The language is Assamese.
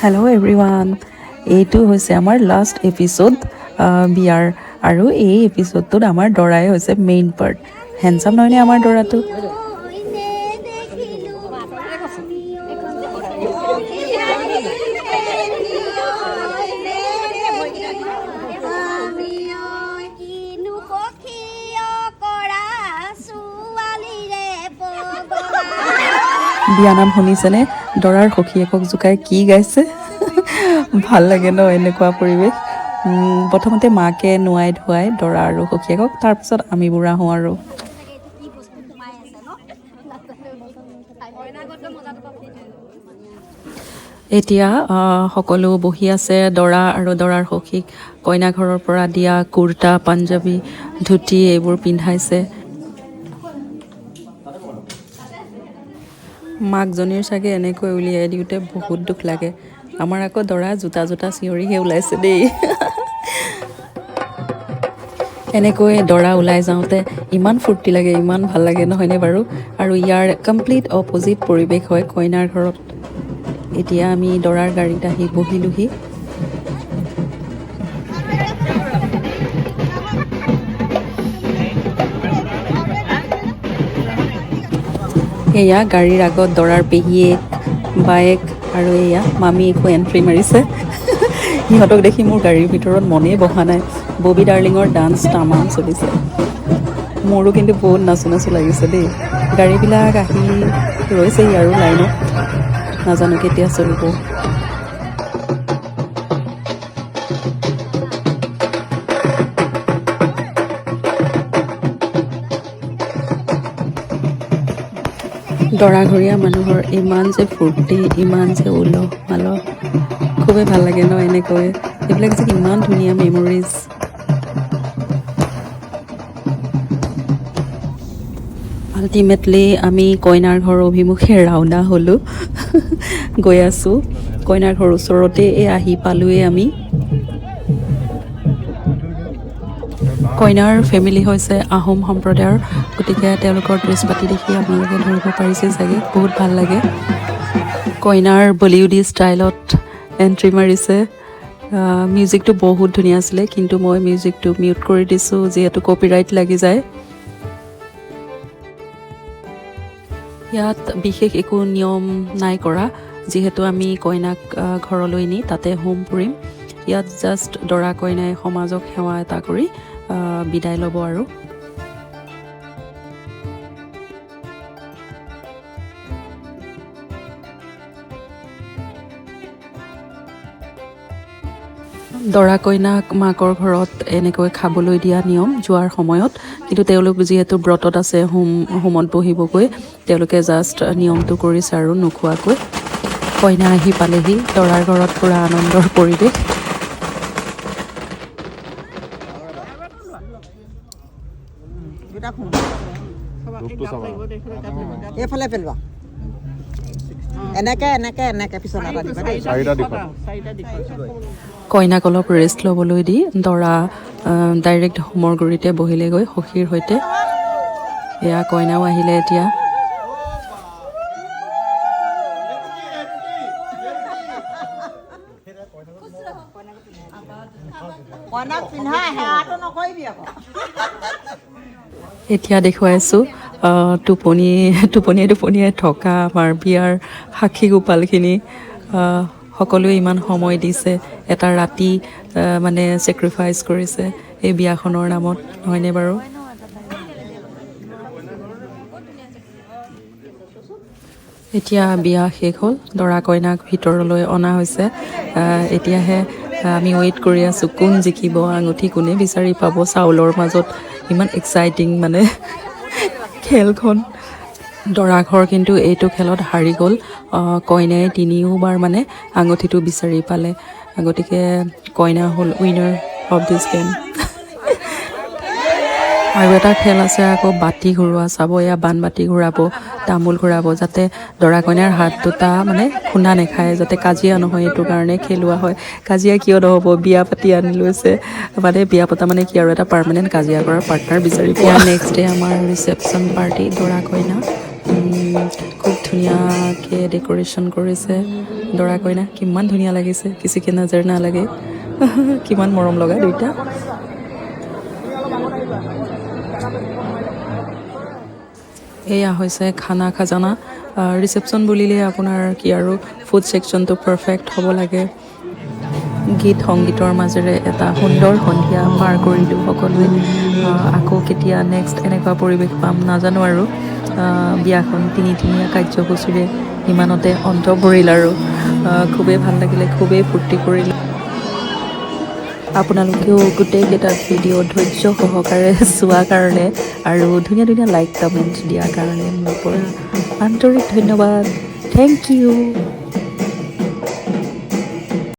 হেল্ল' এভৰিৱান, এইটো হৈছে আমাৰ লাষ্ট এপিছ'ড বিয়াৰ আৰু এই এপিছ'ডটোত আমাৰ দৰাই হৈছে মেইন পাৰ্ট। হেণ্ডচাম নহয়নে আমাৰ দৰাটো? বিয়ানাম শুনিছেনে? দৰাৰ সখীয়েকক জোকাই কি গাইছে, ভাল লাগে ন এনেকুৱা পৰিৱেশ। প্ৰথমতে মাকে নোৱাই ধুৱাই দৰা আৰু সখীয়েকক, তাৰপিছত আমিবোৰ আহোঁ আৰু। এতিয়া সকলো বহি আছে। দৰা আৰু দৰাৰ সখীক কইনা ঘৰৰ পৰা দিয়া কুৰ্তা, পাঞ্জাবী, ধুতি এইবোৰ পিন্ধাইছে। মাকজনীৰ চাগে এনেকৈ উলিয়াই দিওঁতে বহুত দুখ লাগে। আমাৰ আকৌ দৰা জোতা জোতা চিঞৰিহে ওলাইছে দেই। এনেকৈ দৰা ওলাই যাওঁতে ইমান ফূৰ্তি লাগে, ইমান ভাল লাগে নহয়নে বাৰু? আৰু ইয়াৰ কমপ্লিট অপজিট পৰিৱেশ হয় কইনাৰ ঘৰত। এতিয়া আমি দৰাৰ গাড়ীত আহি বহিলোহি। এয়া গাড়ীৰ আগত দৰাৰ পেহীয়েক, বায়েক আৰু এয়া মামীয়েকো এণ্ট্ৰি মাৰিছে। সিহঁতক দেখি মোৰ গাড়ীৰ ভিতৰত মনেই বহা নাই। ববী ডাৰ্লিঙৰ ডান্স তামাম চলিছে। মোৰো কিন্তু বহুত নাচো নাচো লাগিছে দেই। গাড়ীবিলাক আহি ৰৈছেহি আৰু লাইনত, নাজানো কেতিয়া চলিব। দৰাঘৰীয়া মানুহৰ ইমান যে ফূৰ্তি, ইমান যে উলহ মালহ, খুবেই ভাল লাগে ন এনেকৈ। এইবিলাক যে ইমান ধুনীয়া মেমৰিজ। আল্টিমেটলি আমি কইনাৰ ঘৰ অভিমুখে ৰাওনা হ'লোঁ, গৈ আছোঁ। কইনাৰ ঘৰ ওচৰতে এই আহি পালোঁৱেই আমি। কইনাৰ ফেমিলি হৈছে আহোম সম্প্ৰদায়ৰ, গতিকে তেওঁলোকৰ ড্ৰেছ পাতি দেখি আপোনালোকে ধৰিব পাৰিছে চাগে, বহুত ভাল লাগে। কইনাৰ বলিউডী ষ্টাইলত এণ্ট্ৰি মাৰিছে। মিউজিকটো বহুত ধুনীয়া আছিলে, কিন্তু মই মিউজিকটো মিউট কৰি দিছোঁ, যিহেতু কপিৰাইট লাগি যায়। ইয়াত বিশেষ একো নিয়ম নাই কৰা, যিহেতু আমি কইনাক ঘৰলৈ নি তাতে হোম পুৰিম। ইয়াত জাষ্ট দৰা কইনাই সমাজক সেৱা এটা কৰি বিদায় ল'ব আৰু। দৰা কইনাক মাকৰ ঘৰত এনেকৈ খাবলৈ দিয়া নিয়ম যোৱাৰ সময়ত, কিন্তু তেওঁলোক যিহেতু ব্ৰতত আছে, হোমত বহিবগৈ, তেওঁলোকে জাষ্ট নিয়মটো কৰিছে আৰু নোখোৱাকৈ। কইনা আহি পালেহি, দৰাৰ ঘৰত পূৰা আনন্দৰ পৰিৱেশ। এইফালে পেলোৱা, এনেকে এনেকে এনেকে পিছলা এটা দিবা দেই। কইনাক অলপ ৰেষ্ট ল'বলৈ দি দৰা ডাইৰেক্ট হোমৰ গুৰিতে বহিলেগৈ সখীৰ সৈতে। এয়া কইনাও আহিলে এতিয়া। কইনাক পিন্ধাই সেৱাটো নকৰিবি আকৌ। এতিয়া দেখুৱাইছোঁ টোপনিয়াই টোপনিয়াই থকা আমাৰ বিয়াৰ সাক্ষী গোপালখিনি। সকলোৱে ইমান সময় দিছে, এটা ৰাতি মানে চেক্ৰিফাইচ কৰিছে এই বিয়াখনৰ নামত, নহয়নে বাৰু? এতিয়া বিয়া শেষ হ'ল, দৰা কইনাক ভিতৰলৈ অনা হৈছে। এতিয়াহে আমি ৱেইট কৰি আছোঁ কোন জিকিব, আঙুঠি কোনে বিচাৰি পাব চাউলৰ মাজত। ইমান এক্সাইটিং মানে খেলখন। দৰাঘৰ কিন্তু এইটো খেলত হাৰি গ'ল। কইনাই তিনিওবাৰ মানে আঙুঠিটো বিচাৰি পালে, গতিকে কইনা হ'ল উইনাৰ অফ this game. আৰু এটা খেল আছে আকৌ বাতি ঘূৰোৱা, চাব এয়া বানবাতি ঘূৰাব, তামোল ঘূৰাব, যাতে দৰা কইনাৰ হাত দুটা মানে খুন্দা নেখায়, যাতে কাজিয়া নহয়, এইটো কাৰণে খেলোৱা হয়। কাজিয়া কিয় নহ'ব, বিয়া পাতি আনি লৈছে, মানে বিয়া পতা মানে কি আৰু এটা পাৰ্মানেণ্ট কাজিয়া কৰাৰ পাৰ্টনাৰ বিচাৰি পোৱা। নেক্সট ডে আমাৰ ৰিচেপশ্যন পাৰ্টি, দৰা কইনা। খুব ধুনীয়াকৈ ডেক'ৰেশ্যন কৰিছে। দৰা কইনা কিমান ধুনীয়া লাগিছে, किसी की नज़र নালাগে। কিমান মৰম লগা দুইটা। এয়া হৈছে খানা খাজানা। ৰিচেপশ্যন বুলিলে আপোনাৰ কি আৰু, ফুড ছেকশ্যনটো পাৰফেক্ট হ'ব লাগে। গীত সংগীতৰ মাজেৰে এটা সুন্দৰ সন্ধিয়া পাৰ কৰিলোঁ সকলোৱে। আকৌ কেতিয়া নেক্সট এনেকুৱা পৰিৱেশ পাম নাজানো আৰু। বিয়াখন তিনিদিনীয়া কাৰ্যসূচীৰে ইমানতে অন্ত পৰিল আৰু। খুবেই ভাল লাগিলে, খুবেই ফূৰ্তি কৰিলোঁ। আপোনালোকেও গোটেইকেইটা ভিডিঅ' ধৈৰ্য সহকাৰে চোৱাৰ কাৰণে আৰু ধুনীয়া ধুনীয়া লাইক, কমেণ্ট দিয়াৰ কাৰণে মোৰ পৰা আন্তৰিক ধন্যবাদ। Thank you.